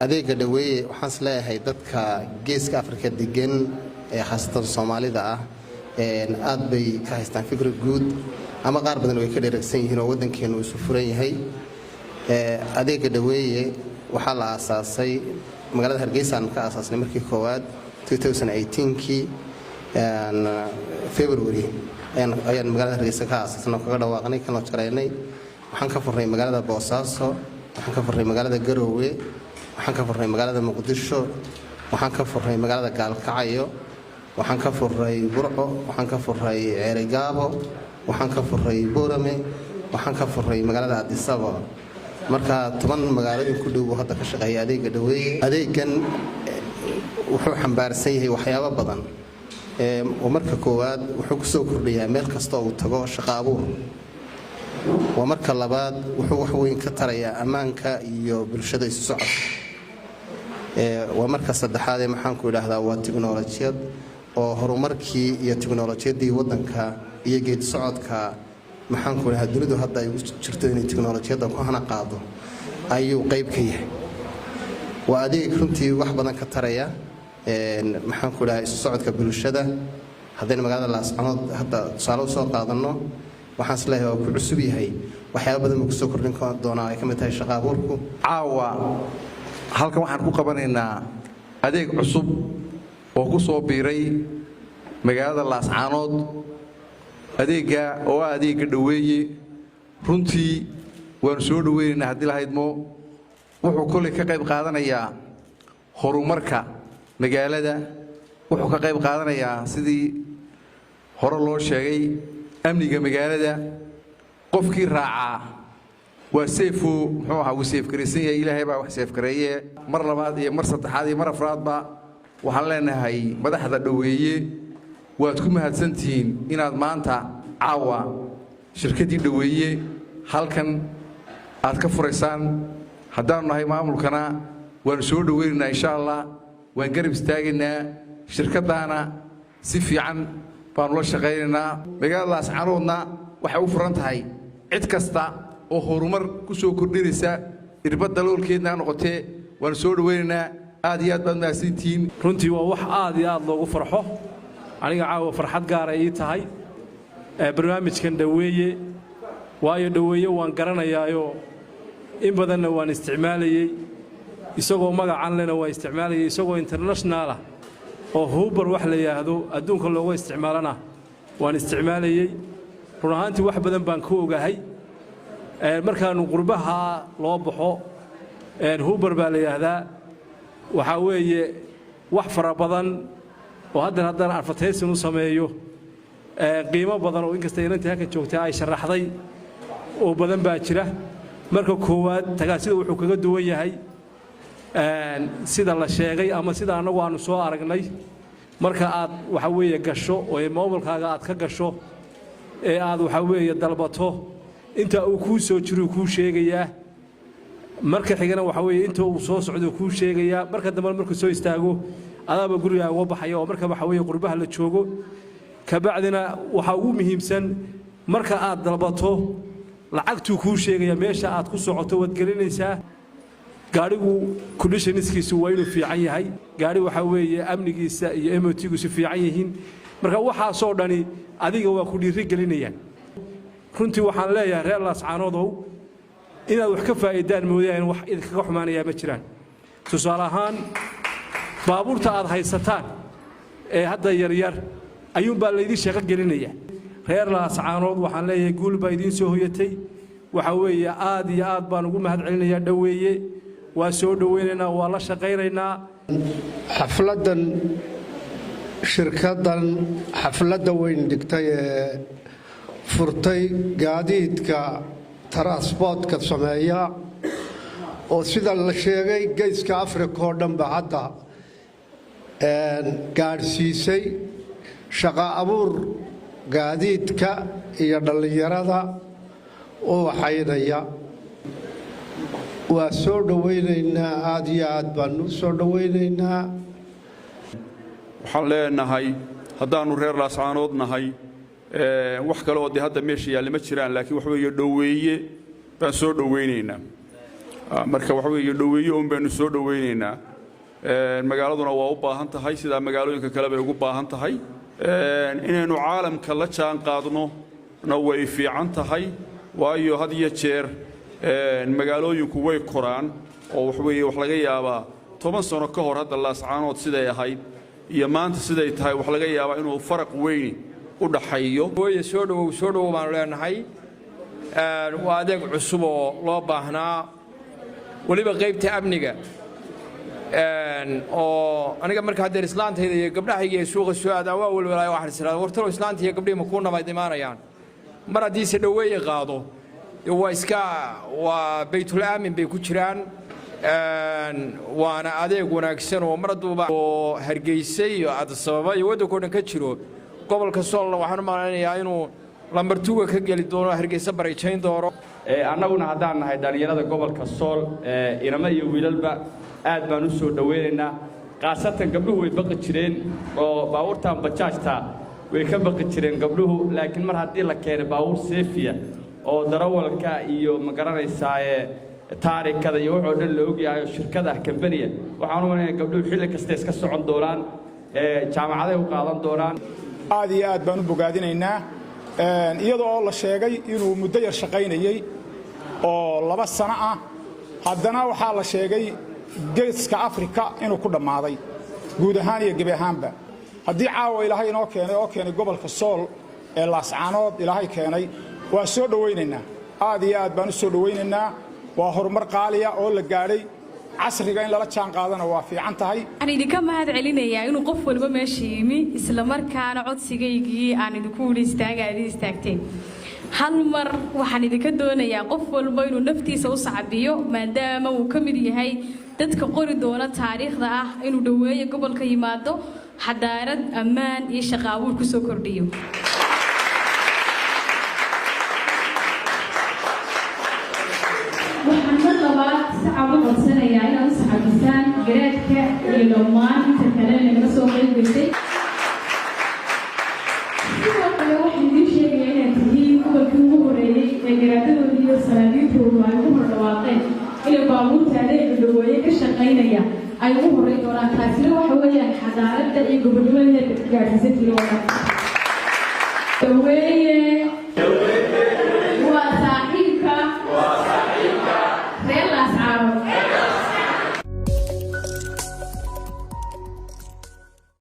Adeega Dhoweeye waxaan is leeyahay dadka Geeska Afrika degan ee khaasatan Soomaalida ah aad bay ka haystaan fikra guud ama qaar badan way ka dheregsan yihiin oo waddankeenu isu furan yahay. Adeega Dhoweeye waxaa la aasaasay magaalada Hargeysaan ka aasaasnay markii koowaad kii February ayaan magaalada Hargeysa ka aasaasnay oo kaga dhawaaqnay, kana jaraynay. Waxaan ka furnay magaalada Boosaaso, waxaan ka furnay magaalada Garoowe, waxaan ka furnay magaalada Muqdisho, waxaan ka furnay magaalada Gaalkacyo, waxaan ka furnay Burco, waxaan ka furnay Ceerigaabo, waxaan ka furnay Boorame, waxaan ka furnay magaalada Addis Ababa. Marka 10 magaalo in ku dhow buu hadda ka shaqeeya adeega Dhoweeye. Adeegan wuxuu xambaarsan yahay waxyaabo badan. Oo marka koowaad wuxuu kusoo kordhayaa meel kasta uu tago shaqo abuur. Waa marka labaad wuxuu wax weyn ka tarayaa ammaanka iyo bulshada isu socodka. Waa marka saddexaad ee maxaanku idhaahdaa, waa tiknolojiyad oo horumarkii iyo tiknolojiyadii waddanka iyo geedi socodka, maxaanku idhahdaa, dunidu hadda ay u jirto inay tiknolojiyadda ku hana qaado ayuu qayb ka yahay. Waa adeeg runtii wax badan ka taraya, maxaanku idhahaa, isu socodka bulshada. Haddaynu magaalada Laascanood hadda tusaale usoo qaadanno, waxaan is leeyahay waa ku cusub yahay, waxyaaba badan buu kusoo kordhin doonaa, ay ka mid tahay shaqa abuurku. Caawa halkan waxaan ku qabanaynaa adeeg cusub oo ku soo biiray magaalada Laascaanood, adeegga oo ah adeegga Dhoweeye. Runtii waannu soo dhoweynaynaa haddii lahaydmo. Wuxuu kolley ka qayb qaadanayaa horumarka magaalada, wuxuu ka qayb qaadanayaa, sidii hore loo sheegay, amniga magaalada. Qofkii raacaa waa safe, muxuu ahaa, wuu safe garaysan yahay. Ilaahay baa wax safe gareeye. Mar labaad iyo mar saddexaad iyo mar afraadba waxaan leenahay madaxda Dhoweeye, waad ku mahadsantihiin inaad maanta caawa shirkaddii Dhoweeye halkan aad ka furaysaan. Haddaannu nahay maamulkana, waannu soo dhoweynaynaa, insha Allah waan garab istaagaynaa, shirkaddaana si fiican baannu la shaqaynaynaa. Magaalada Laascanoodna waxay u furan tahay cid kasta oo horumar ku soo kordhinaysa, irbad daloolkeedna ha noqotee, waannu soo dhoweynaynaa. Aad iyo aad baad mahadsantihiin. Runtii waa wax aad iyo aad loogu farxo. Aniga caawa farxad gaara ii tahay barnaamijkan Dhoweeye, waayo Dhoweeye waan garanayaayo, in badanna waan isticmaalayey. Isagoo magacan lena waan isticmaalayay, isagoo international ah oo Uber wax la yidhaahdo adduunka looga isticmaalana waan isticmaalayey. Run ahaantii wax badan baan ka ogahay. Markaannu qurbaha loo baxo, Uber baa la yidhaahdaa. Waxaa weeye wax fara badan oo haddana haddana advertising u sameeyo, qiimo badan oo inkasta inantii halkan joogtay ay sharaxday oo badan baa jira. Marka koowaad, tagaasida wuxuu kaga duwan yahay, sida la sheegay ama sida annagu aanu soo aragnay, marka aad waxa weeye gasho oo mobilkaaga aad ka gasho ee aad waxa weeye dalbato, inta uu kuu soo jiruu kuu sheegayaa. Marka xigana waxa weeye inta uu soo socdo kuu sheegayaa. Marka dambe markuu soo istaago, adaaba gurigaa uga baxaya, oo marka waxa weeye qurbaha la joogo. Kabacdina waxaa ugu muhiimsan, marka aad dalbato, lacagtuu kuu sheegaya, meesha aad ku socoto waad gelinaysaa. Gaadhigu conditionskiisu waa inuu fiican yahay, gaadhi waxaa weeye amnigiisa iyo MOT-giisu fiican yihiin. Marka waxaasoo dhani adiga waa ku dhiiri gelinayaan. Runtii waxaan leeyahay, reer Laascaanoodow, inaad wax ka faa'iidaan mooyaane wax idinkaga xumaanayaa ma jiraan. Tusaale ahaan, baabuurta aad haysataan ee hadda yaryar ayuunbaa laydin shaqo gelinaya. Reer Laascaanood waxaan leeyahay, guul baa idiin soo hoyatay. Waxa weeye aad iyo aad baan ugu mahad celinayaa Dhoweeye. Waa soo dhowaynaynaa, waa la shaqaynaynaa. Xafladdan shirkaddan xafladda weyn dhigtay ee furtay gaadiidka transportka sameeya, oo sida la sheegay Geeska Afrika oo dhanba hadda gaadhsiisay shaqo abuur gaadiidka iyo dhallinyarada u waxaynaya, waa soo dhowaynaynaa. Aad iyo aad baanu u soo dhowaynaynaa. Waxaan leenahay, haddaannu reer Laascaanood nahay, wax kale oo dee hadda meesha yaalla ma jiraan, laakiin waxa weeye Dhoweeye baan soo dhowaynaynaa. Marka waxa weeye, Dhoweeye un baynu soo dhowaynaynaa. Magaaladuna waa u baahan tahay, sidaa magaalooyinka kale bay ugu baahan tahay. Inaynu caalamka la jaan qaadno na way fiican tahay, waayo had iyo jeer magaalooyinku way koraan oo wax weeye wax laga yaabaa 10 sano ka hor hadda Laascaanood siday ahayd iyo maanta siday tahay, wax laga yaabaa inuu faraq weyni u dhaxeeyo. Weye, soo dhowow, soo dhowow baanu leenahay. Waa adeeg cusub oo loo baahnaa, weliba qaybta amniga oo aniga marka haddeer islaantayda iyo gabdhahayga ay suuqa soo aadaan, waa welwelaayo. Waxaan is idhahdaa, wartalow, islaanta iyo gabdhihii ma kuu nabad imaanayaan? Mar haddiise Dhoweeye qaado, dee waa iska waa baytul aamin bay ku jiraan. Waana adeeg wanaagsan oo mar hadduuba oo Hargeysa iyo Addis Ababa iyo waddanka o dhan ka jiro, gobolka Soolna waxaan u malaynayaa inuu lambar 2-ga ka geli doono, Hargeysa barijayn doono. Annaguna haddaan nahay dhallinyarada gobolka Sool, inamo iyo wiilalba aad baan u soo dhowaynaynaa. Khaasatan gabdhuhu way baqi jireen oo baabuurtan bajaajta way ka baqi jireen gabdhuhu, laakiin mar haddii la keenay baabuur safe ah oo darawalka iyo, ma garanaysaaye, taarikada iyo waxoo dhan la ogyahay oo shirkada kambaniya, waxaan u malaynayaa gabdhuhu xilli kasta iska socon doonaan, jaamacaday u qaadan doonaan. Aad iyo aad baan u bogaadinaynaa, iyadoo oo la sheegay inuu muddo yar shaqaynayey oo 2 sano ah, haddana waxaa la sheegay Geeska Afrika inuu ku dhammaaday guud ahaan iyo gebi ahaanba. Haddii caawa Ilaahay inoo keenay oo keenay gobolka Sool ee Laascaanood Ilaahay keenay, waa soo dhowaynaynaa, aad iyo aad baan u soo dhowaynaynaa. Waa horumar qaaliya oo la gaadhay. Casriga in lala jaan qaadana waa fiican tahay. Waxaan idinka mahad celinayaa inuu qof walba meesha yimi, isla markaana codsigaygii aan idinku wili istaaga aad istaagteen. Hal mar waxaan idinka doonayaa qof walba inuu naftiisa u sacbiyo, maadaama uu ka mid yahay dadka qori doona taariikhda ah inuu Dhoweeye gobolka yimaado, xadaarad, ammaan iyo shaqo abuur ku soo kordhiyo. Waxaan mar labaad sacab u codsanayaa inaad u sacabisaan garaadka iyo dhammaan inta kale nagala soo qayb gashay. Sidoo kale waxaan idiin sheegayaa inaad tihiin gobolkii ugu horeeyey ee garaadadoodii iyo salaadiintoodu ay ugu hor dhawaaqeen inay baabuurta adeega Dhoweeye ka shaqaynaya ay ugu horreyn doonaan. Taasina waxa weeyaan xadaaradda iyo gobonimada heerka gaadhsiisantiin oo dhan.